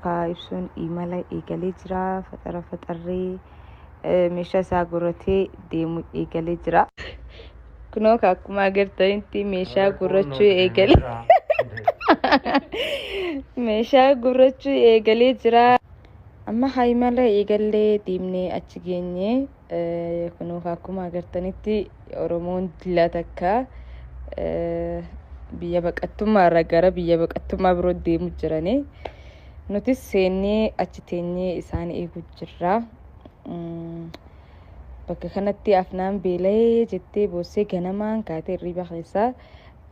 Kaa ibsuun imala eegalee jira. Faxara faxarree meeshaa isaa guurratee deemuu eegalee jira. Kunoo akkuma agartanitti meeshaa guurrachuu eegale. Meeshaa guurrachuu eegalee jira. Amma haa imala eegallee deemnee achi geenye. Kunoo akkuma agartanitti Oromoon dila takka biyya baqattummaa irraa gara biyya baqattummaa biroo deemu jiranii. Nutis seennee achi teenyee isaan eeguu jirra. Bakka kanatti Afnaan beela'ee jettee boossee ganamaan kaatee hirriba keessaa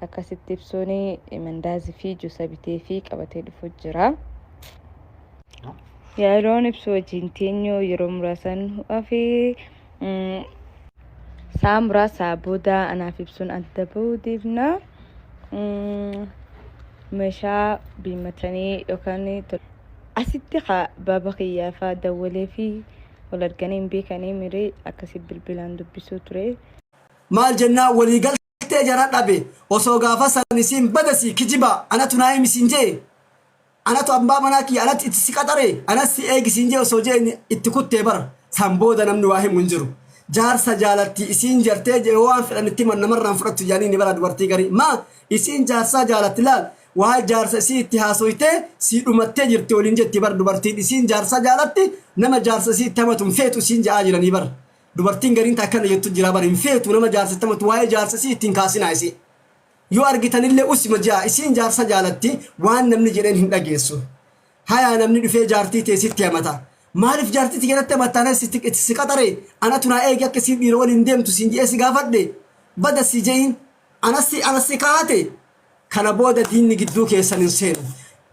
akkasitti ibsuun mandaazii fi juusa bitee fi qabatee dhufuu jira. Yeroon ibsu wajjin teenyuu yeroo muraasaan hafee sa'a muraasaa booda anaaf ibsuun adda bahuu deemna. Meeshaa biimatanii yookaan asitti haa baaba kiyyaa fa'aa dawwalee fi wal arganii hin beekanii miree akkasii bilbilaan dubbisuu ture. Maal jennaan walii galtee jara dhabe osoo gaafa san isiin badasi kijibaa anatu naa himi siin jee anatu abbaa manaa kiyya anatti itti si qaxare anas si eegi siin jee osoo jee inni itti kuttee bar san booda namni waa himu hin jiru jaarsa jaalatti isiin jartee jee waan fedhan itti himan namarraan fudhattu jedhanii ni bara dubartii garii maa isiin jaarsaa jaalatti laal waa jaarsa isii itti haasoytee sii dhumattee jirti waliin jetti bar dubartiin isiin jaarsa jaalatti nama jaarsa isii itti hamatu hin feetu isiin ja'aa jiranii bar dubartiin gariin ta akkana jettu jira bar hin feetu nama jaarsa itti hamatu waa'ee jaarsa isii ittiin kaasinaa isii yoo argitanillee usima ja'a isiin jaarsa jaalatti waan namni jedheen hin dhageessu hayaa namni dhufee jaartii tee sitti hamata maaliif jaartii tiyya natti hamatta anas itti si qaxare anatu naa eegi akka isiin dhiira waliin deemtu siin je'ee si gaafadhe bada si je'in anas anas si kaa'ate Kana booda diinni gidduu keessan hin seenu.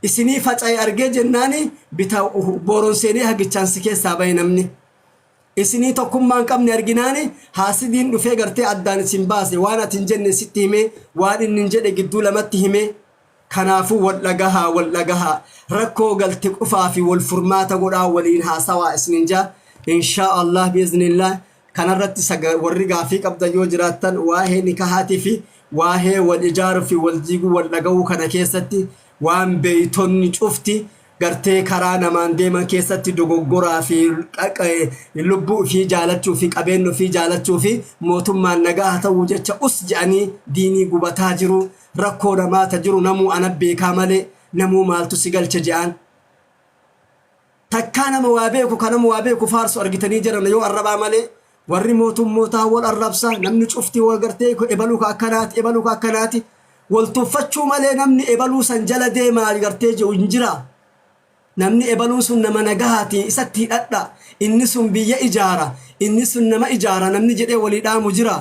Isinii faca'e argee jennaani bita booron seenee hagichaan si keessaa bahe namni. Isinii tokkummaa hin qabne arginaani haasidiin dhufee gartee addaan isin baase waan ati hin jenne sitti himee waan inni hin jedhe gidduu lamatti himee kanaafuu wal dhagahaa wal dhagahaa rakkoo galte qufaa fi wal furmaata godhaa waliin haasawaa isinin jaa inshaa Allah biiznillah Kanarratti warri gaaffii qabdan yoo jiraattan waa'ee nikahaatii fi waa'ee wal ijaaruu fi wal diiguu wal dhaga'uu kana keessatti waan beeytonni cufti gartee karaa namaan deeman keessatti dogoggoraa fi lubbuu ofii jaalachuu fi qabeenya ofii jaalachuu fi mootummaan nagaa haa ta'uu jecha us jedhanii diinii gubataa jiru rakkoo namaa ta jiru namuu ana beekaa malee namuu maaltu si galche jedhan. Takkaa nama waa beeku ka nama waa beeku faarsu argitanii jarana yoo arrabaa malee warri mootummootaa wal arrabsa namni cufti wal gartee ebaluu ka akkanaati ebaluu ka akkanaati wal tuffachuu malee namni ebaluu san jala deemaa gartee jiru hin jira. Namni ebaluun sun nama nagahaati isatti hidhadha inni sun biyya ijaara inni sun nama ijaara namni jedhee walii dhaamu jira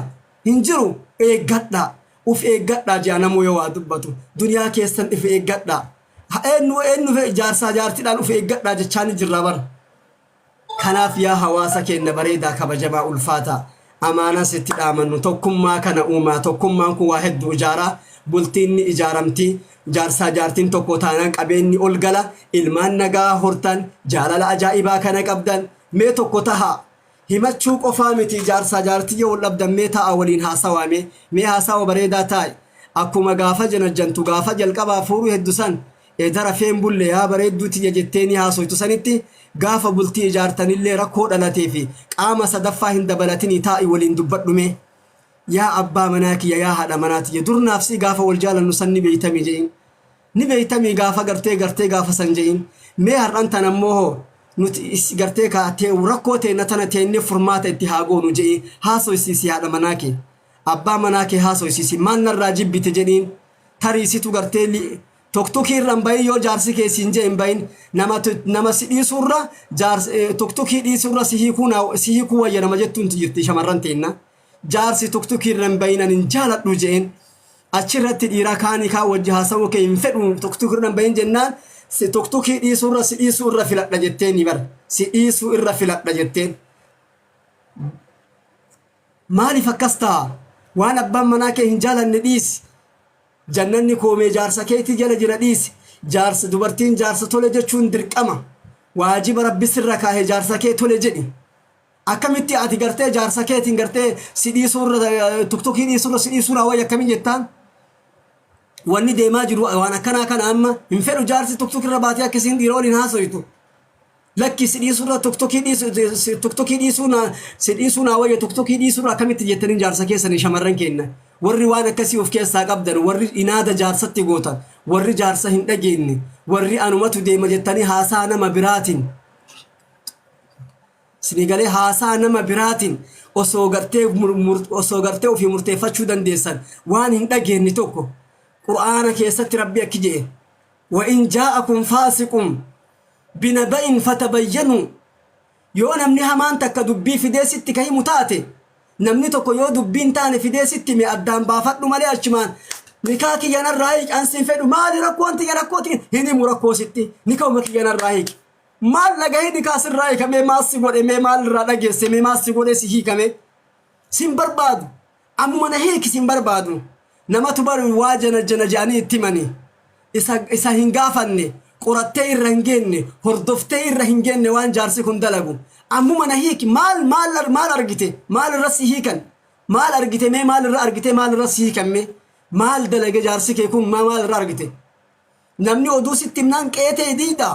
hin jiru eeggadha uf eeggadha jedha namuu yoo waa dubbatu duniyaa keessan if eeggadha. Ha eennu eennu fe jaarsaa jaartidhaan uf eeggadhaa jechaani jirraa bar. Kanaaf yaa hawaasa keenna bareedaa kabajamaa ulfaataa amaanaa sitti dhaamannu tokkummaa kana uumaa tokkummaan kun waa hedduu ijaaraa bultiin ni ijaaramti jaarsaa jaartiin tokko taanaan qabeenni ol gala ilmaan nagaa hortan jaalala ajaa'ibaa kana qabdan mee tokko tahaa Himachuu qofaa miti jaarsaa jaartii yoo wal dhabdan mee taa'aa waliin haasawaa mee mee haasawa bareedaa taa'i akkuma gaafa janajjantu gaafa jalqabaa fuudhuu heddu san eda rafeen bulle yaa bareedduu tiyya jetteeni haasoytu sanitti gaafa bultii ijaartanillee rakkoo dhalatee fi qaama sadaffaa hin dabalatinii taa'i waliin dubbadhu mee yaa abbaa manaa kiyya yaa haadha manaa tiyya dur naaf sii gaafa wal jaalannu san ni beeytamii je'iin Ni beeytamii gaafa gartee gartee gaafa san je'in. Mee har'an tana ammoo hoo nuti is gartee kaa tee rakkoo teenna tana teennee furmaata itti haa goonu je'ii haasoysiisi haadha manaa kee. Abbaa manaa kee haasoysiisi. Maal narraa jibbite jedhiin. Tarii situ gartee li toktukii irra hin bahin yoo jaarsi kee siin je'e hin bahin. Nama nama si dhiisuurra jaars tuktukii dhiisuurra si hiikuu naa si hiikuu wayya nama jettuuntu jirti shamarran teenna. Jaarsi tuktukii irra hin bahin ani hin jaaladhu je'een. Achirratti dhiiraa kaanii kaan wajji haasawuu kee hin fedhu tuktukii irra hin bahin jennaan si tuktukii dhiisuurra si dhiisuu irra filadha jetteeni bar si dhiisuu irra filadha jetteen. Maaliif akkas ta'a? Waan abbaan manaa kee hin jaalanne dhiisi. Jannanni koomee jaarsa keetii jala jira dhiisi. Jaarsa dubartiin jaarsa tole jechuun dirqama. Waajiba rabbi sirra kaahe jaarsa kee tole jedhi. Akkamitti ati gartee jaarsa keetiin gartee si dhiisuurra tuktukii dhiisuurra si dhiisuurraa wayya akkamiin jettaan? Wanni deemaa jiru waan akkanaa kana. Amma hin fedhu jaarsi tuktuk irra baatee akka isiin dhiira waliin haasoytu. Lakki, si dhiisurra tuktokii dhiisu, tuktokii dhiisuu naa, si dhiisuu naa wayya tuktokii dhiisurra akkamitti jettanii jaarsa keessanii? Shamarran keenya warri waan akkasii of keessaa qabdan, warri inaada jaarsatti gootan, warri jaarsa hin dhageenye, warri anumatu deema jettanii haasaa nama biraatiin isinii galee, haasaa nama biraatiin osoo gartee ofii murteeffachuu dandeessan waan hin dhageenye tokko. Qur'aana keessatti Rabbi akki jedhe: "وإن جاءكم فاسق بنبإ فتبينوا." Yoo namni hamaan takka dubbii fidee sitti ka himu taate, namni tokko yoo dubbiin taane fidee sitti hime, addaan baafadhu malee achumaan "Nikaa kiyya narraa hiiki, an sin fedhu, maali rakkoon tiyya?" Rakkoo tiyya hin himu, rakkoo sitti. "Nikauma kiyya narraa hiiki." Maal dhagahee nikaa sirraa hiikamee? Maal si godhe mee? Maal irraa dhageesse mee? Maal si godhe si hiikame? "Sin barbaadu, ammuma na hiiki, sin barbaadu." Namatu bari waa jana jana jedhanii itti himanii isa hin gaafanne, qorattee irra hin geenne, hordoftee irra hin geenne waan jaarsi kun dalagu. "Ammuma na hiiki." Maal maal maal argite? Maal irra si hiikan? Maal argite mee? Maal irra argite? Maal irra si hiikan mee? Maal dalage jaarsi kee kun? Maal irra argite? Namni oduu sitti himnaan qeetee diida.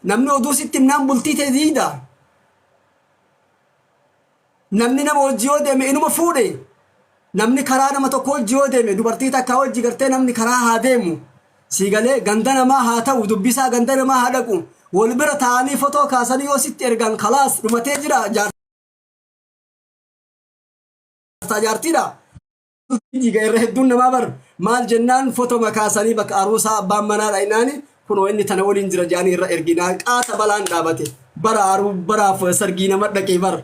Namni oduu sitti himnaan bultii tee diida. Namni nama hojii yoo deeme inuma fuudhe. Namni karaa nama tokko hojii yoo deeme, dubartii takka hojii gartee namni karaa haa deemu, sii galee, ganda namaa haa ta'u, dubbisaa ganda namaa haa dhaqu, wal bira taa'anii fotoo kaasanii yoo sitti ergan, kalaas, dhumatee jira. Jaarsaa jaartiidha. Diiga irra hedduun namaa bar. Maal jennaan, fotoma kaasanii bakka aruusaa abbaan manaa dhayinaani, "Kunoo inni tana waliin jira" jedhanii irra erginaan qaata balaan dhaabate. Bara aruu baraaf sargii nama dhaqee, bar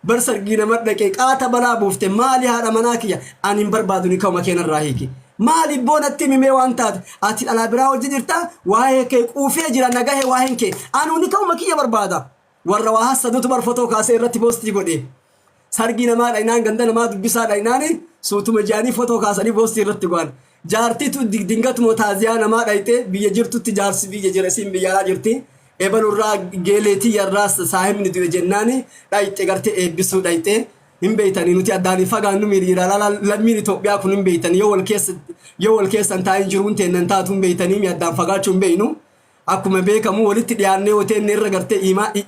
bar sargii nama dhaqee qaata balaa buufte. "Maali haadha manaa kiyya? Ani hin barbaadu, ni ka'uma keenarraa hiiki." "Maali boonatti himimee waan taate? Ati dhalaa biraa hojii jirta, waa'ee kee quufee jira, nagahe waa'een kee, anuu ni ka'uma kiyya barbaada." Warra waa hassadutu bar fotoo kaasee irratti post godhe. Sargii namaa dhayinaan, ganda namaa dubbisaa dhayinaani, suutuma jedhanii fotoo kaasanii post irratti godhan. Jaartitu dingatuma taaziyaa namaa dhayxee biyya jirtutti, jaarsi biyya jira, isiin biyya alaa jirti. Ebalurraa geeleetii yarraa saahibni du'e jennaani dhayxe, gartee eebbisuu dhayxe. Hin beeytanii, nuti addaan hin fagaannu. Miidhiira lammiin Itoophiyaa kun hin beeytanii, yoo wal keessa hin taa'in jiruun teennan taatu hin beeytanii, mi addaan fagaachuu hin beeynu. Akkuma beekamu walitti dhiyaannee yoo teenne irra gartee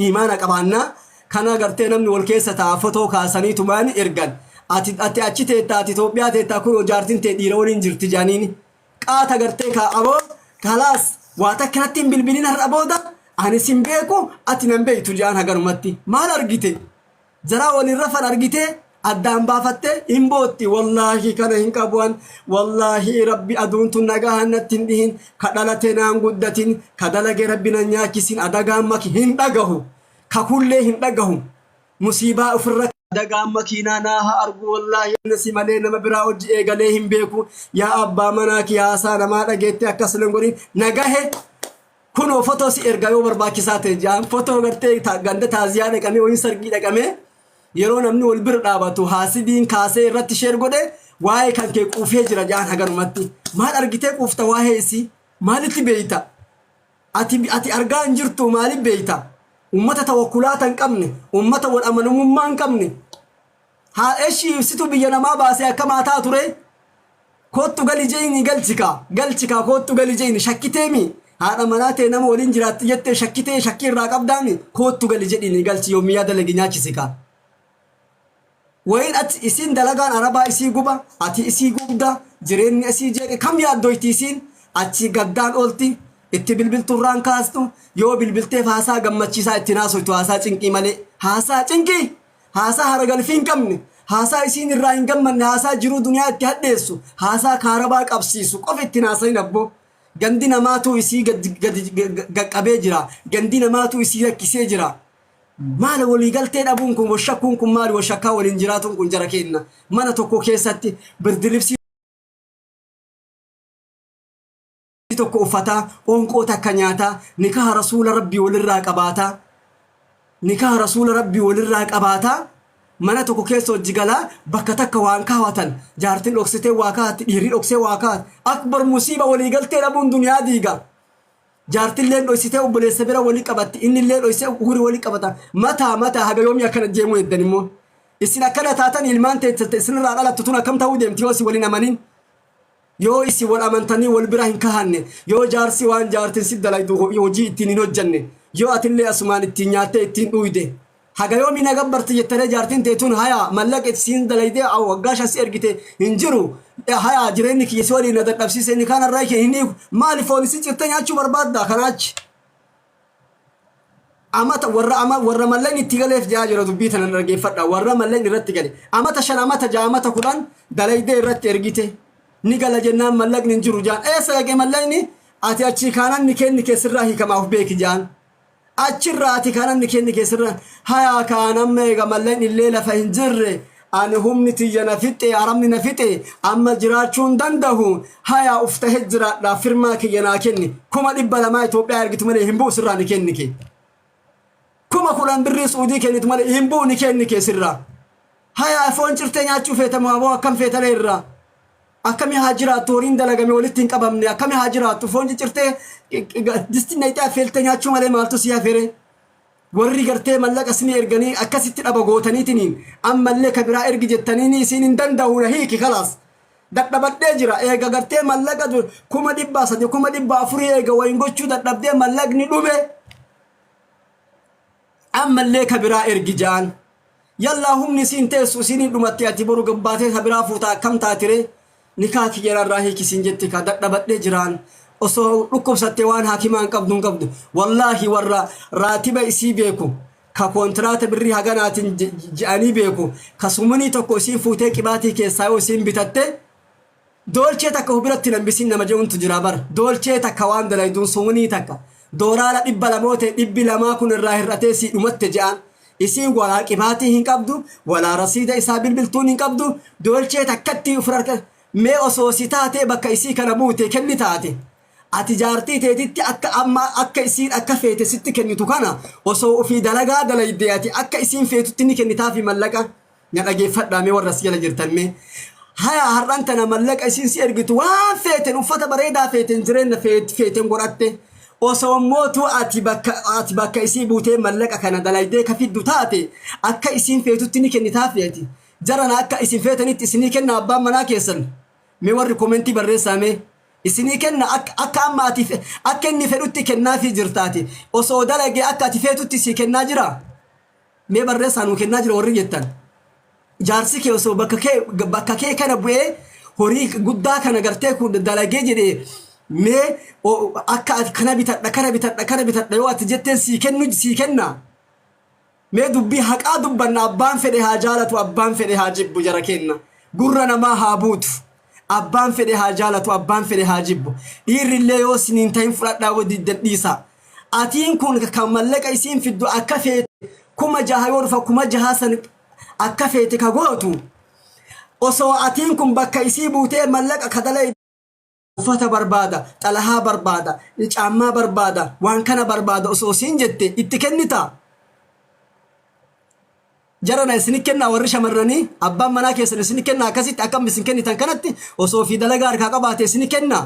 imaana qabaannaa. Kana gartee namni wal keessa taa'a, fotoo kaasanii tumaani ergan. Ati achi teettaa, ati Itoophiyaa teettaa, kun jaartiin tee dhiira waliin jirti jaaniini. Qaata gartee kaa aboo, kalaas, waa takkanatti hin bilbilin, har'a booda ani sin beeku, ati nan beektu jaan haganumatti. Maal argite? Jaraa waliin rafan argite, addaan baafatte hin bootti. "Wallaahi kana hin qabuan, wallaahi Rabbi aduun tun nagahan natti hin dhihin, ka dhalate naan guddatin, ka dalage Rabbi nan nyaachisin." Adagaan maki hin dhagahu, ka kullee hin dhagahu, musiibaa ofirra. "Adagaan makiinaa naa haa argu, wallaahi si malee nama biraa hojii eegalee hin beeku. Yaa abbaa manaa kiyya, haasaa namaa dhageette akkas nan godhin, nagahe, kunoo fotoo si ergaa yoo barbaachisaa ta'e" jaan. Fotoo gartee ganda taaziyaa dhaqamee wayii sargii dhaqamee yeroo namni wal bira dhaabatu haasidiin kaasee irratti share godhe, waa'ee kan kee quufee jira jaan haganumatti. Maal argitee quufta waa'ee isii? Maalitti beeyta ati? Argaa hin jirtu, maaliif beeyta? Ummata tawakkulaata hin qabne, ummata wal amanamummaa hin qabne. Haa eshii, situ biyya namaa baasee akkamaa taa ture. "Kottu gali" jeeni, "Galchikaa, galchikaa, kottu gali" jeeni. Shakkiteemi haadha manaa ta'e nama waliin jiraatti jettee shakkitee, shakkii irraa qabdaami. "Kottu gali" jedhiini, galchi. Yoomiyyaa dalagi nyaachisikaa. Wayin ati isiin dalagaan arabaa isii guba, ati isii gubda, jireenyi isii jeeqe. Kam yaaddoyti isiin? Achi gaddaan oolti. Itti bilbilturraan kaastu, yoo bilbilteef haasaa gammachiisaa itti naasoytu, haasaa cinqii malee, haasaa cinqii, haasaa haragalfii hin qabne, haasaa isiin irraa hin gammanne, haasaa jiruu duniyaa itti hadheessu, haasaa kaarabaa qabsiisu qofa itti naasayin. Abboo, gandi namaatu isii gadi qaqqabee jira, gandi namaatu isii rakkisee jira. Maali waliigaltee dhabuun kun, washakkuun kun maali? Washakkaa waliin jiraatuun kun, jara kenna, mana tokko keessatti birdilibsii tokko uffataa, qoonqoo takka nyaataa, nikaha rasuula Rabbii walirraa qabaataa, nikaha rasuula Rabbii walirraa qabaataa, mana tokko keessa hojii galaa, bakka takka waan kaawwatan, jaartiin dhoksitee waa kaa'atti, dhiirri dhoksee waa kaa'atti. Akbar musiiba waliigaltee dhabuun duniyaa diiga. Jaartilleen dhoysitee obboleessa bira walii qabatti, innillee dhoysee horii walii qabata. Mataa mataa haga yoomii akkana deemuu heddan immoo? Isin akkana taatan, ilmaan teessate isinirraa dhalattu tun akkam ta'uu deemti yoo isin waliin amanin? Yoo isin wal amantanii wal bira hin kahanne, yoo jaarsi waan jaartin si dalaydu hojii ittiin hin hojjanne, yoo atillee asumaan ittiin nyaattee ittiin dhuuyde, haga yoomii na gabbarti jettaree jaartiin tee tun hayaa mallaqa itti siin dalaydee waggaa shan si ergite hin jiru, hayaa jireenyi kiyya si waliin na dadhabsiise inni kaan irraa hin hiiku, maali foon isin cirtee nyaachuu barbaadda kanaa achi? Amata warra ama warra mallaqni itti galeef jedhaa jira, dubbii tana dhaggeeffadha. Warra mallaqni irratti gale, amata 5, amata 6, amata 10 dalaydee irratti ergite, ni gala jennaan mallaqni hin jiru jaan. Eessa dhaqe mallaqni? Ati achii kaanaan ni kenni keessirraa hiikamaa of beeki jaan. Achirraa ati kaanaan ni kenni keessirraa hayaa kaan. Amma eega mallaqni illee lafa hin jirre, ani humni tiyya na fixe, aramni na fixe, amma jiraachuu hin dandahu, hayaa uf tahe jiraadha, firmaa kiyya naa kenni, 200,000 Itoophiyaa ergitu malee hin bu'u sirraa, ni kenni kee, 10,000 birrii Suudii kennitu malee hin bu'u, ni kenni kee sirraa. Hayaa foon cirtee nyaachuu feetamu aboo, akkam feetale irraa akkami haa jiraattu? Horiin dalagame walitti hin qabamne, akkami haa jiraattu? Foon ciccirtee distiin naqxee affeeltee nyaachuu malee maaltu si hafere? Warri gartee mallaqa isinii erganii akkasitti dhaba gootaniitiniin ammallee ka biraa ergi jettaniini isiin hin danda'u, na hiiki, kalaas dadhabadhee jira. Eega gartee mallaqa 300,000, 400,000 eega wayin gochuu dadhabdee mallaqni dhume, ammallee ka biraa ergi ja'an. Yallaa, humni isiin teessu isiin hin dhumatte, ati boru gabbaatee ka biraa fuuta, akkam taatire? Nikaa kiyya irraa hiiki siin jetti ka dadhabadhee jiraan. Osoo dhukkubsatte waan hakimaa hin qabdu hin qabdu. Wallaahi, warra raatiba isii beeku, ka koontiraata birrii haganaatiin je'anii beeku, ka sumunii tokko isiin fuutee qibaatii keessaa yoo isiin bitatte doolchee takka of biratti hin hambisin nama je'untu jira bar. Doolchee takka waan dalayduun sumunii takka dooraala 200 ta'e, 200 kun irraa hir'atee sii dhumatte je'aan. Isiin walaa qibaatii hin qabdu, walaa rasiida isaa bilbiltuun hin qabdu, doolchee takkatti of harka. Mee osoo si taatee bakka isii kana buute kenni taate, ati jaartii teetitti akka amma akka isiin akka feete sitti kennitu kana, osoo ofii dalagaa dalayde ati akka isiin feetutti ni kennitaafi mallaqa? Na dhageeffadhaa mee, warra as jala jirtan. Mee haya, har'an tana mallaqa isiin si ergitu waan feeten uffata bareedaa feeten jireenya feeten godhatte, osoo mootuu ati bakka isii buutee mallaqa kana dalaydee ka fiddu taate, akka isiin feetutti ni kennitaafi ati? Jarana, akka isin feetanitti isinii kenna abbaan manaa keessan? Mee warri komentii barreessaa, mee isinii kenna? Akka amma ati akka inni fedhutti kennaafii jirtaati, osoo dalagee akka ati feetutti sii kennaa jira? Mee barreessaa, nuu kennaa jira warri jettan. Jaarsi kee osoo bakka kee kana bu'ee horii guddaa kana gartee kun dalagee jedhee, mee akka ati kana bitadha, kana bitadha, kana bitadha yoo ati jetteen sii kennu, sii kenna? Mee dubbii haqaa dubbanna. Abbaan fedhe haa jaalatu, abbaan fedhe haa jibbu, jara kenna gurra namaa haa buutu. Abbaan fedhe haa jaalatu, abbaan fedhe haa jibbu, dhiirri illee yoo siniin ta'in fudhadhaa, yoo diddan dhiisaa. Atiin kun kan mallaqa isiin fiddu akka feete 6,000 yoo dhufa, 6,000 san akka feete ka gootu, osoo atiin kun bakka isii buutee mallaqa ka dalay uffata barbaada, xalahaa barbaada, caammaa barbaada, waan kana barbaada osoo siin jette itti kennita? Jarana, isini kennaa? Warri shamarranii, abbaan manaa keessan isini kennaa akkasitti, akkam isin kennitan kanatti, osoo fi dalagaa harkaa qabaate isini kennaa?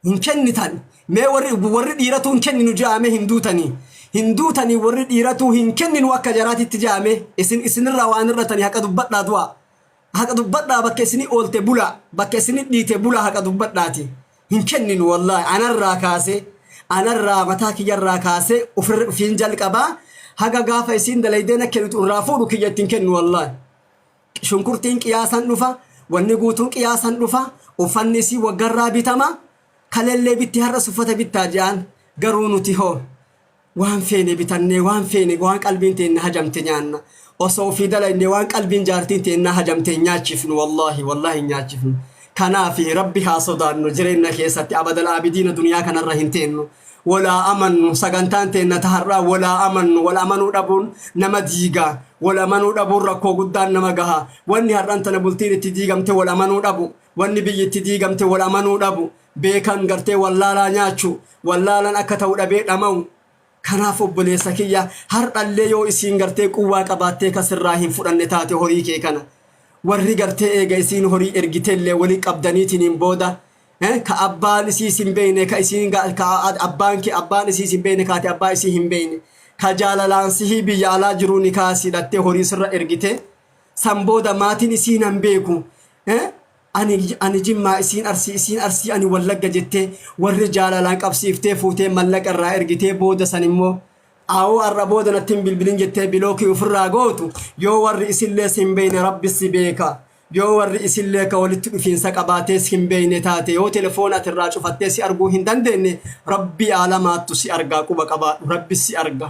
Hin kennitan. Mee warri dhiiratuu hin kenninu ja'ame, hin duutanii, hin duutanii? Warri dhiiratuu hin kenninu akka jaraatitti ja'ame, isinirraa waan irratanii, haqa dubbadhaa, du'a haqa dubbadhaa. Bakka isini oolte bula, bakka isini dhiite bula, haqa dubbadhaati. Hin kenninu. Wallaahi, anarraa kaasee, anarraa mataa kiyyarraa kaasee ofirra ofiin jalqabaa, haga gaafa isiin dalaydee na kennitu irraa fuudhu kiyya ittiin kennu. Wallaahi, shunkurtiin qiyaasan dhufa, wanni guutuun qiyaasan dhufa, uffanni isii waggarraa bitama, kalellee bitti, har'as uffata bittaa je'an. Garuu nuti hoo waan feene bitannee, waan feene, waan qalbiin teenna hajamte nyaanna. Osoo ofii dalagne waan qalbiin jaartiin teennaa hajamte hin nyaachifnu. Wallaahi, wallaahi, hin nyaachifnu. Kanaafi Rabbi haa sodaannu. Jireenya keessatti abadal aabidiina duniyaa kanarra hin teennu. Walaa amannu. Sagantaan teenna ta har'aa walaa amannu. Wal amanuu dhabuun nama diiga. Wal amanuu dhabuun rakkoo guddaan nama gaha. Wanni har'an tana bultiin itti diigamte wal amanuu dhabu. Wanni biyyi itti diigamte wal amanuu dhabu. Beekan gartee wallaalaa nyaachu, wallaalaan akka ta'u dhabee dhama'u. Kanaaf obboleessa kiyya, har'allee yoo isiin gartee quwwaa qabaattee kasirraa hin fudhanne taate horii kee kana, warri gartee eega isiin horii ergitellee wali qabdaniitiniin booda ka abbaan isiis hin beekne, ka isiin ka abbaan kee abbaan isiis hin beekne, kaate abbaa isii hin beekne, Ka jaalalaan sihii biyya alaa jiruu nikaa si hidhattee horii sirra ergite. San booda maatiin isii nan beeku. Ani ani Jimmaa isiin Arsii isiin Arsii ani Wallagga jettee warri jaalalaan qabsiiftee fuutee mallaqa irraa ergitee booda san immoo Awoo arra booda natti hin bilbilin jettee bilookii ufirraa gootu yoo warri isillee sin beeyne rabbi si beeka. Yoo warri isillee ka walitti dhufiinsa qabaatees hin beeyne taate yoo telefoona ati irraa cufattee si arguu hin dandeenne rabbii aalamaattu si argaa quba qabaadhu rabbi si arga.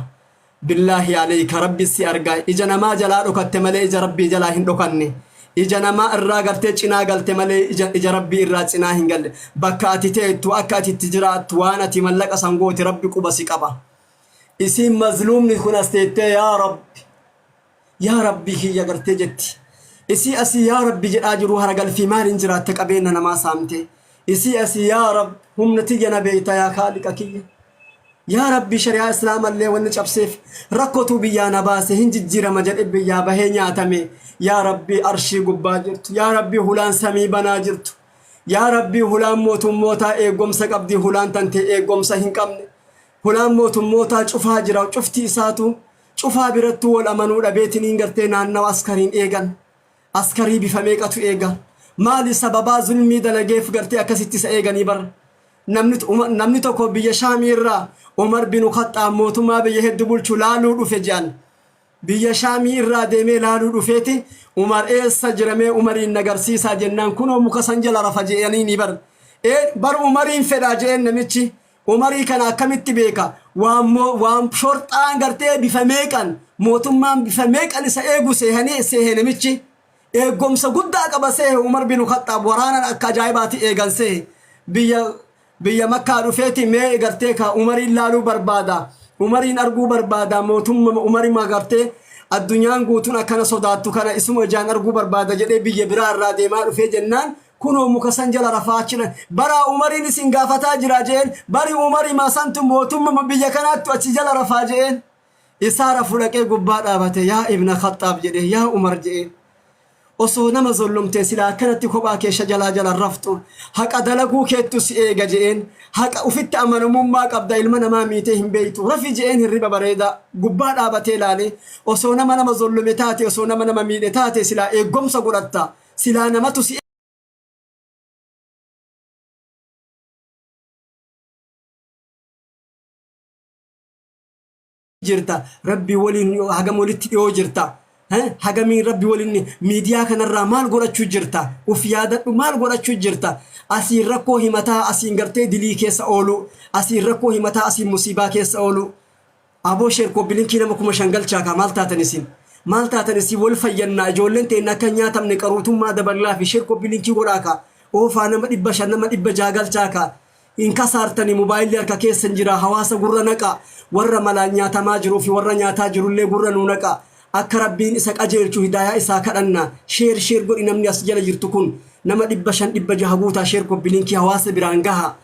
Billaahi aleyka rabbi si argaa ija namaa jalaa dhokatte malee ija rabbii jalaa hin dhokanne. Ija namaa irraa gartee cinaa galte malee ija, ija rabbii irraa cinaa hin galle. Bakka ati teettu akka ati itti jiraattu waan ati mallaqa san goote rabbi quba si qaba. Isiin mazluumni kun as teettee yaa rabbi yaa rabbii kiyya gartee jetti. Isii asii yaa rabbi jedhaa jiruu haragalfii maaliin jiraatte qabeenna namaa saamtee. Isii asii yaa rabbi humna tiyya na beeyta yaa kaaliqa kiyya. Yaa rabbi shari'aa islaamallee wanni cabseef rakkotu biyyaa na baase hin jijjiirama jedhe biyyaa bahee nyaatame. Yaa rabbi arshii gubbaa jirtu. Yaa rabbi hulaan samii banaa jirtu. Yaa rabbi hulaan mootummootaa eeggomsa qabdi hulaan tantee eeggomsa hin qabne. Hulaan mootummootaa cufaa jira cufti isaatu cufaa birattuu wal amanuu dhabeetiniin gartee naannawa askariin eegan. Askarii bifa meeqatu eega. Maali sababaa zulmii dalageef gartee akkasitti isa eeganii bar. Namni, namni tokko biyya Shaamii irraa Umar binu Khaxxaab mootummaa biyya heddu bulchu laaluu dhufe jedhan. Biyya Shaamii irraa deemee laaluu dhufeeti Umar eessa jira mee Umariin na garsiisaa jennaan kunoo muka san jala rafa je'aniini bar. Ee bar Umariin fedhaa je'een namichi. Umarii kana akkamitti beeka? Waan moo waan shorxaan gartee bifa meeqan mootummaan bifa meeqan isa eegu seehanii seehe namichi. Eeggomsa guddaa qaba seehe Umar bin Khaxxaab waraanan akka ajaa'ibaati eegan seehe. Biyya biyya Makkaa dhufeeti mee gartee ka Umariin laaluu barbaada. Umariin arguu barbaada mootumma Umarima gartee addunyaan guutuun akkana sodaattu kana isuma ijaan arguu barbaada jedhee biyya biraa irraa deemaa dhufee jennaan Kunoo muka san jala rafaa achi baraa Umariin isin gaafataa jira je'een bari Umarima santu mootummama biyya kanaattu achi jala rafaa je'een isaa rafu dhaqee gubbaa dhaabate yaa ibna Khaxxaab jedhe yaa Umar je'een osoo nama zollomtee silaa akkanatti kophaa kee shajalaa jala raftu haqa dalaguu keettu si eega je'een haqa ufitti amanamummaa qabda ilma namaa miitee hin beeytu rafi je'een hirriba bareedaa gubbaa dhaabatee laale osoo nama nama zollome taate osoo nama nama miidhe taate silaa eeggomsa godhatta Silaa namatu si jirta rabbi waliin hagam walitti dhiyoo jirta hagamiin rabbi waliin miidiyaa kanarraa maal godhachuu jirta uf yaadadhu maal godhachuu jirta asiin rakkoo himataa asiin gartee dilii keessa oolu asiin rakkoo himataa asiin musiibaa keessa oolu Aboo share copy linkii nama 5000 galchaa kaa maal taatan isin maal taatan isin wal fayyannaa ijoolleen teenna akka hin nyaatamne qaruutummaa daballaa fi share copy linkii godhaa kaa oofaa nama 500 nama 600 galchaa kaa hin kasaartanii mobaayilli harka keessan jira hawaasa gurra naqaa warra malaan nyaatamaa jiruu fi warra nyaataa jirullee gurra nuu naqaa akka rabbiin isa qajeelchu hidaayaa isaa kadhanna share share godhi namni as jala jirtu kun nama 500 600 guutaa share copy linkii hawaasa biraan gahaa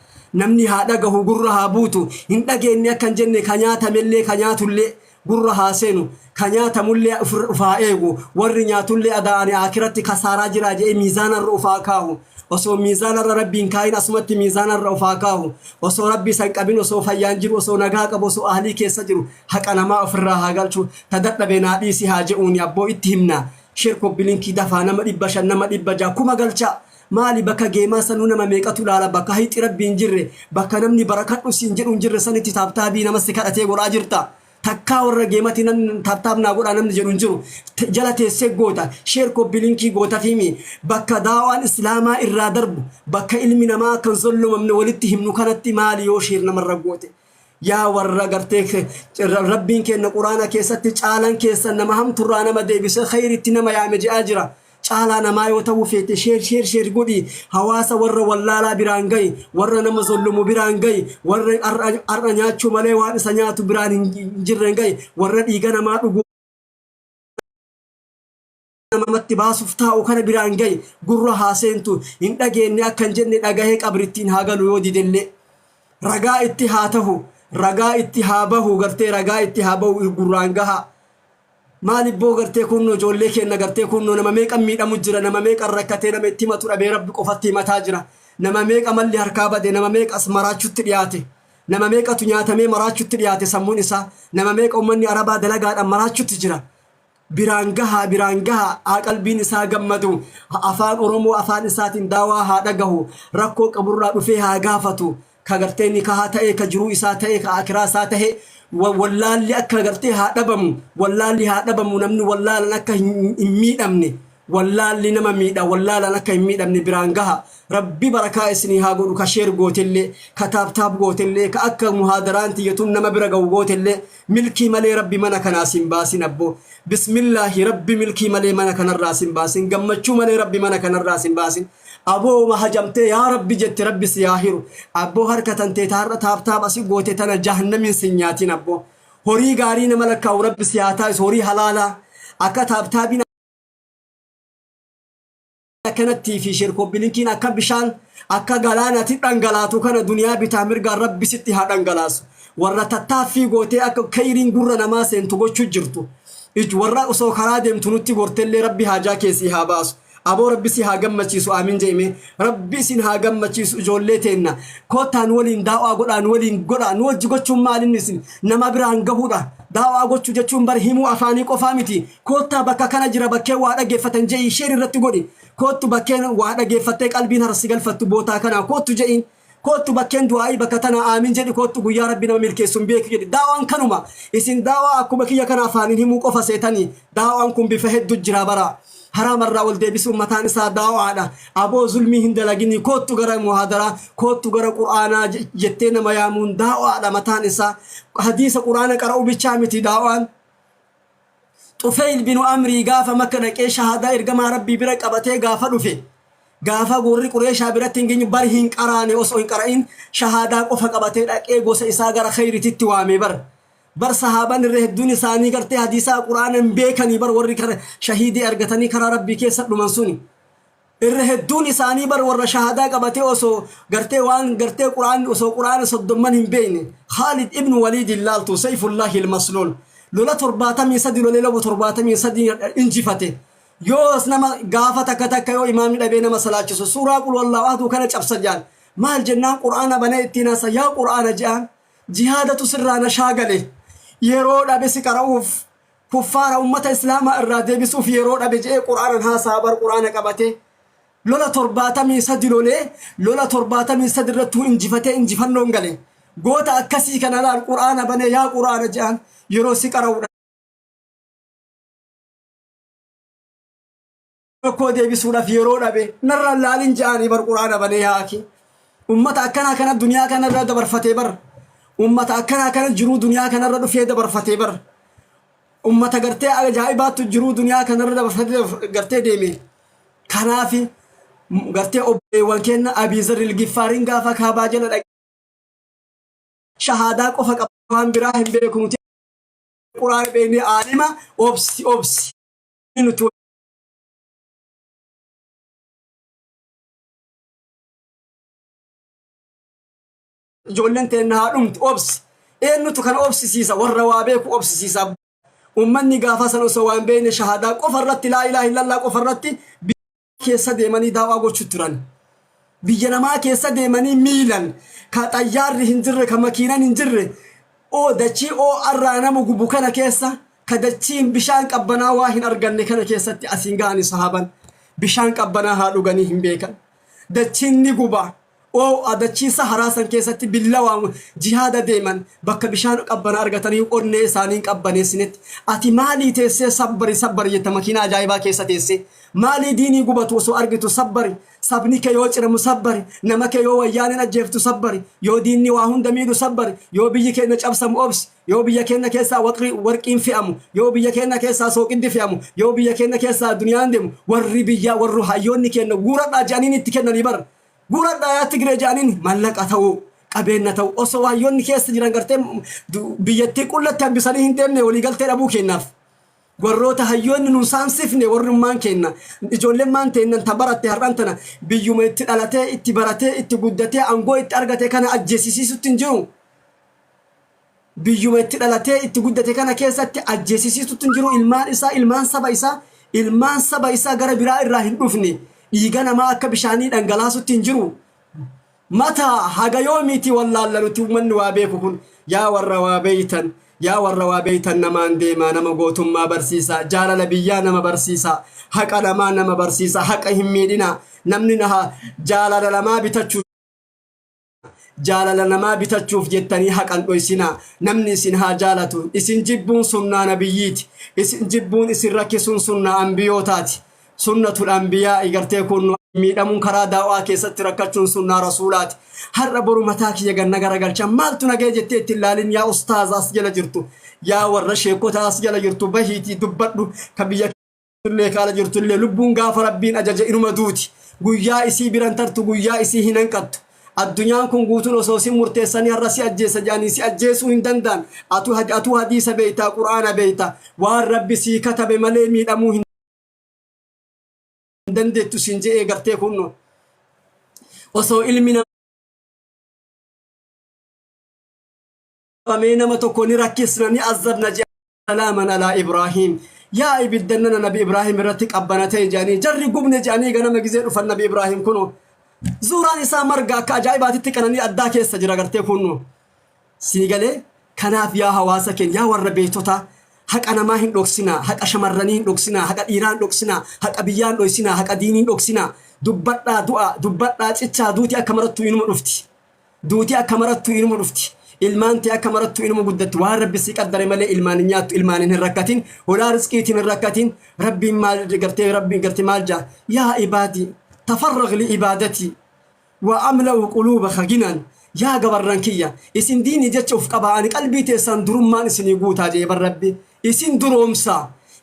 Namni haa dhagahu gurra haa buutu hin dhageenne akka hin jenne ka nyaatamellee ka nyaatullee gurra haa seenu ka nyaatamullee uf haa eegu warri nyaatullee adaa ani aakiratti kasaaraa jiraa jedhee miizaanarra uf haa kaahu osoo miizaanarra rabbiin kaahin asumatti miizaanarra uf haa kaahu osoo rabbi isan qabin osoo fayyaan jiru osoo nagaa qabu osoo ahlii keessa jiru haqa namaa ofirraa haa galchu ta dadhabe naa dhiisi haa je'uuni abboo itti himna share copy linkii dafaa nama 500 nama 600 kuma galchaa Maali bakka geemaa sanuu nama meeqatu laala bakka hayxi rabbii hin jirre bakka namni barakadhu siin jedhu hin jirre sanitti taabtaabii nama si kadhatee godhaa jirta takkaa warra geemati namni taabtaab naa godhaa namni jedhu hin jiru jala teessee goota sheer kobbi linkii gootafiimi bakka daawaan islaamaa irraa darbu bakka ilmi namaa akka hin zollomamne walitti himnu kanatti maali yoo sheer namarra goote Yaa warra gartee Rabbiin keenna Qur'aana keessatti caalan keessan nama hamturraa nama deebisee khayritti nama yaame je'aa jira. Caalaa namaa yoo ta'uu feete sheer sheer sheer godhi hawaasa warra wallaalaa biraan gahi warra nama zollomu biraan gahi warra har'a nyaachuu malee waan isa nyaatu biraan hin jirren gahi warra dhiiga namaa dhugu namatti baasuuf taa'u kana biraan gahi gurra haa seentu hin dhageenne akka hin jenne dhagahee qabrittiin haa galu yoo didellee ragaa itti haa tahu ragaa itti haa bahu gartee ragaa itti haa bahu gurraan gahaa maal ibboo gartee kunnoo ijoollee keenna gartee kunnoo nama meeqan miidhamu jira nama meeqan rakkatee nama itti himatu dhabee rabbi qofatti himataa jira nama meeqa malli harkaa bade nama meeqa as maraachutti dhiyaate. Nama meeqatu nyaatamee maraachutti dhiyaate sammuun isaa. Nama meeqa ummanni Arabaa dalagaadhaan maraachutti jira. Biraan gahaa, biraan gahaa, haa qalbiin isaa gammadu. Afaan Oromoo afaan isaatiin daawaa haa dhagahu. Rakkoo qaburraa dhufee haa gaafatu. Ka gartee nikahaa ta'e, ka jiruu isaa ta'e, ka akiraa isaa ta'e, wallaalli akka gartee haa dhabamu. Wallaalli haa dhabamu, namni wallaalan akka hin miidhamne. Wallaalli nama miidha, wallaalaan akka hin miidhamne biraan gaha. Rabbi barakaa isinii haa godhu, ka share gootellee, ka tap tap gootellee, ka akka muhaadaraan tiyya tun nama bira gahu gootellee. Milkii malee Rabbi mana kanaa sin baasin abbo. Bismillaahi, Rabbi milkii malee mana kanarraa sin baasin, gammachuu malee Rabbi mana kanarraa sin baasin. Aboo ma hajamtee yaa Rabbi jette, Rabbi si haa hiru. Abboo, harka tantee ta har'a tap tap asi goote tana jahannamiin sin nyaatin abbo. Horii gaarii nama lakkaa'u Rabbi si haa taasisu, horii halaalaa akka tap tapiin akkanattii fi share copy linkiin akka bishaan akka galaanaatti dhangalaatu kana duniyaa bitaa mirgaan Rabbi sitti haa dhangalaasu. Warra tattaaffii gootee akka kayriin gurra namaa seentu gochuu jirtu. Warra osoo karaa deemtu nutti gortellee, Rabbi haajaa keessii haa baasu. Aboo, Rabbi si haa gammachiisu, aamin je'ime. Rabbi isin haa gammachiisu. Ijoollee teenna, koottaan waliin daawaa godhaa, nu waliin godhaa. Nu wajji gochuun maal? Inni isin nama biraan gahuudha. Daawaa gochuu jechuun bar himuu afaanii qofaa miti. Koottaa, bakka kana jira, bakkee waa dhageeffatan je'i, share irratti godhi. Koottu, bakkeen waa dhageeffattee qalbiin harsi galfattu bootaa kanaa, koottu je'iin. Koottu, bakkeen du'aa'ii bakka tana, aamin jedhi. Koottu, guyyaa Rabbi nama milkeessu hin beeku jedhi. Daawaan kanuma. Isin daawaa akkuma kiyya kana afaaniin himuu qofa seetanii? Daawaan kun bifa hedduu jira bara. Haraamarraa wal deebisuun mataan isaa daawaadha. Aboo, zulmii hin dalaginii, koottu gara muhaadaraa, koottu gara Qur'aanaa jettee nama yaamuun daawaadha mataan isaa. Hadiisa, Qur'aana qara'uu bichaa miti daawaan. Xufeyl binu Amrii gaafa Makka dhaqee shahaadaa ergamaa Rabbii bira qabatee gaafa dhufe, gaafa warri Qureeshaa biratti hin geenye bar hin qaraane, osoo hin qara'in shahaadaa qofa qabatee dhaqee gosa isaa gara khayrititti waame bar. Bar sahaaban irra hedduun isaanii gartee hadiisaa, Qur'aana hin beekanii bar. Warri kara shahiidii argatanii karaa Rabbii keessa dhuman suni irra hedduun isaanii bar warra shahaadaa qabatee osoo gartee waan gartee Qur'aan, osoo Qur'aana 30n hin beekne. Khaalid ibn Waliid ilaaltu, Sayfullahi ilmasluul, lola 73 lolee lola 73 injifate. Yoos nama gaafa takka takka yoo imaamni dhabee nama salaachisu, suuraa qul wallaahu ahaduu kana cabsa jedhan. Maal jennaan, Qur'aana banee ittiin haasa. Yaa Qur'aana jedhaan, jihaadatu sirraa na shaagale, yeroo dhabe si qara'uuf, kuffaara ummata Islaamaa irraa deebisuuf yeroo dhabe jedhee Qur'aanan haasaa bar. Qur'aana qabate lola 73 lolee, lola 73 irrattuu injifatee injifannoon gale. Goota akkasii kana laal. Qur'aana banee yaa Qur'aana jedhaan, yeroo si qara'uudha rakkoo deebisuudhaaf yeroo dhabe, narra laalin jedhanii bar. Qur'aana banee haaki. Ummata akkanaa kana duniyaa kanarra dabarfatee bar. Ummata akkanaa kana jiruu duniyaa kanarra dhufee dabarfatee bar. Ummata gartee ajaa'ibaattu jiruu duniyaa kanarra dabarfatee gartee deeme. Kanaafi gartee obboleewwan keenya, Abii Zarril Giffaariin gaafa Kaabaa jala dhaqe shahaadaa qofa qaba, waan biraa hin beeku. Nuti Qur'aana beeknee aalima. Obsi, obsi, nuti ijoolleen teenna haa dhumtu, obsi. Eenyutu kana obsisiisa? Warra waa beeku obsisiisa. Ummanni gaafa san osoo waan beekne shahaadaa qofa irratti, laa ilaaha illallah qofa irratti keessa deemanii daawaa gochuu turan. Biyya namaa keessa deemanii miilan, ka xayyaarri hin jirre, ka makiinan hin jirre, oo dachii oo arraa nama gubu kana keessa, ka dachiin bishaan qabbanaa waa hin arganne kana keessatti asiin ga'anii. Sahaaban bishaan qabbanaa haa dhuganii hin beekan. Dachiin ni guba. Oo dachii Saharaa san keessatti billawaan jihaada deeman, bakka bishaan qabbanaa argatanii onnee isaanii hin qabbaneessinetti. Ati maalii teessee sabbari sabbari jetta? Makiinaa ajaa'ibaa keessa teessee maalii diinii gubatu osoo argitu sabbari? Sabni kee yoo ciramu sabbari, nama kee yoo wayyaaneen ajjeeftu sabbari, yoo diinni waa hunda miidhu sabbari, yoo biyyi keenya cabsamu obsi, yoo biyya keenya keessaa warqiin fe'amu, yoo biyya keenya keessaa sooqiddi fe'amu, yoo biyya keenya keessaa duniyaan deemu, warri biyyaa, warri hayyoonni keenya guuradhaa jedhaniin itti kennanii bar. Guuradhaa yaa Tigree jedhaniin, mallaqa ta'uu, qabeenya ta'uu, osoo hayyoonni keessa jiran gartee biyyattii qullatti hambisanii hin deemne waliigaltee dhabuu kennaaf. Warroota hayyoonni nun saamsifne, warrummaan kenna ijoolleen maan teennan ta baratte har'an tana biyyuma itti dhalatee, itti baratee, itti guddatee, aangoo itti argate kana ajjeesisiisutti hin jiru. Biyyuma itti dhalatee itti guddate kana keessatti ajjeesisiisutti hin jiru ilmaan isaa, ilmaan saba isaa, ilmaan saba isaa gara biraa irraa hin dhufne. Dhiiga namaa akka bishaanii dhangalaasutti hin jiru. Mataa haga yoomiiti wallaalla nuti ummanni waa beeku kun? Yaa warra waa beeytan, yaa warra waa beeytan namaan deemaa, nama gootummaa barsiisaa, jaalala biyyaa nama barsiisaa, haqa namaa nama barsiisaa, haqa hin miidhinaa. Namni naha jaalala namaa bitachuu jaalala namaa bitachuuf jettanii haqa hin dhoysinaa. Namni isin haa jaalatu. Isin jibbuun sunnaa nabiyyiiti. Isin jibbuun isin rakkisuun sunnaa anbiyootaati. Sunnatul anbiyaa'i gartee kun miidhamuun karaa daawaa keessatti rakkachuun sunnaa rasuulaati. Har'a boru mataa kiyya ganna garagalcha maaltu nagee jettee itti ilaalin. Yaa ustaaza as jala jirtu, yaa warra sheekota as jala jirtu, bahiitii dubbadhu. Ka biyya illee kaala jirtu illee, lubbuun gaafa Rabbiin ajaje inuma duuti. Guyyaa isii biran tartu, guyyaa isii hin hanqattu. Addunyaan kun guutuun osoo si murteessanii har'a si ajjeessa jedhanii si ajjeesuu hin danda'an. Atuu hadiisa beeytaa, Qur'aana beeyta. Waan Rabbi sii katabe malee miidhamuu hin dandeettu siin je'ee gartee kunno. Osoo ilmi namaa nama tokko ni rakkisna, ni azzabna je'an. Salaaman alaa Ibraahiim. Yaa ibidda nana, Nabi Ibraahiim irratti qabbana ta'e jedhanii jarri gubne jedhanii ganama gizee dhufan, Nabi Ibraahiim kunoo zuuraan isaa marga akka ajaa'ibaatitti qananii addaa keessa jira gartee kunno. Sii galee? Kanaaf yaa hawaasa keenya, yaa warra beektotaa, haqa namaa hin dhoksinaa, haqa shamarranii hin dhoksinaa, haqa dhiiraa hin dhoksinaa, haqa biyyaa hin dhoksinaa, haqa diinii hin dhoksinaa. Dubbadhaa du'aa, dubbadhaa cichaa. Duuti akka marattuu inuma dhufti. Duuti akka marattuu inuma dhufti. Ilmaan tee akka marattuu inuma guddatti. Waan Rabbi sii qaddare malee ilmaan hin nyaattu, ilmaan hin rakkatin, holaa rizqiitiin hin rakkatin. Rabbiin maal gartee, Rabbiin gartee maal jaa? Yaa ibaadii, tafarrag li ibaadatii. Wa amla'u quluubaka ginan. Yaa gabarran kiyya, isin diinii jecha uf qabaa, ani qalbii teessan durummaan isinii guutaa jee bar Rabbi. Isin duroomsa.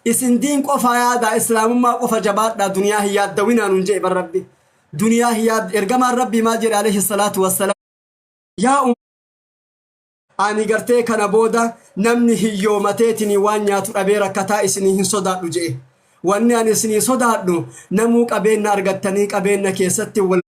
Isin diin qofaa yaadaa, Islaamummaa qofa jabaadhaa, duniyaa hin yaaddawinaa nun jee bar Rabbi. Duniyaa hin yaad ergamaan Rabbii maal jedhe alayhi salaatu wassalaam? Yaa ani gartee kana booda namni hiyyoomateetinii waan nyaatu dhabee rakkataa isinii hin sodaadhu je'e. Wanni ani isinii sodaadhu namuu qabeenna argattanii qabeenna keessatti wal